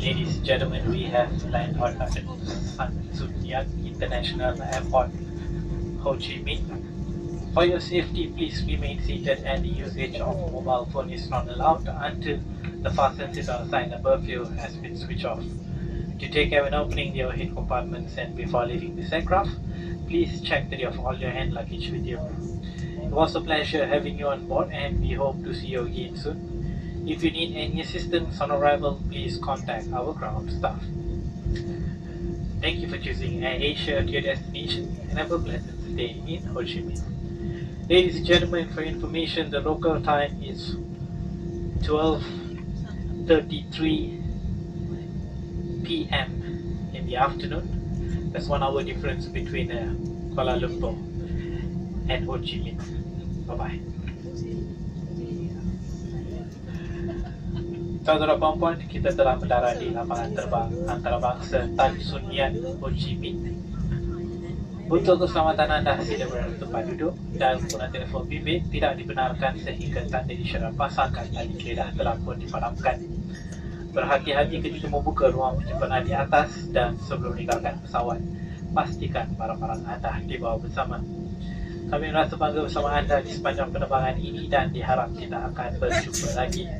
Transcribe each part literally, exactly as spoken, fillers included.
Ladies and gentlemen, we have landed on Sun Yat International Airport, Ho Chi Minh. For your safety, please remain seated and the usage of mobile phone is not allowed until the fasten seatbelt sign above you has been switched off. Do take care when opening the overhead compartments and before leaving this aircraft. Please check that you have all your hand luggage with you. It was a pleasure having you on board, and we hope to see you again soon. If you need any assistance on arrival, please contact our ground staff. Thank you for choosing AirAsia as your destination, and have a pleasant stay in Ho Chi Minh. Ladies and gentlemen, for your information, the local time is twelve thirty-three p m in the afternoon. That's one hour difference between, uh, Kuala Lumpur and Ho Chi Minh. Bye-bye. Saudara puan-puan, kita telah mendarat di lapangan terbang antarabangsa Tan Son Nhat, Ho Chi Minh. Untuk keselamatan anda, sila berada tempat duduk dan guna telepon bimbit tidak dibenarkan sehingga tanda isyarat pasang dan tali geledah telah pun dipadamkan. Berhati-hati ketika membuka ruang penyimpanan di atas dan sebelum meninggalkan pesawat, pastikan barang-barang anda dibawa bersama. Kami merasa bangga bersama anda di sepanjang penerbangan ini dan diharap kita akan berjumpa lagi.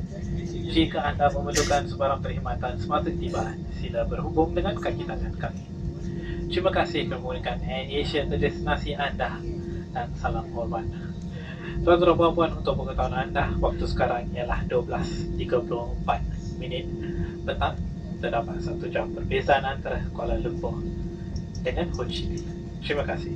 Jika anda memerlukan sebarang perkhidmatan semasa tiba, sila berhubung dengan kaki tangan kami. Terima kasih kerana menggunakan AirAsia sebagai destinasi anda, dan salam hormat. Tuan-tuan dan puan-puan, untuk pengetahuan anda, waktu sekarang ialah dua belas tiga puluh empat minit petang. Terdapat satu jam perbezaan antara Kuala Lumpur dengan Ho Chi Minh. Terima kasih.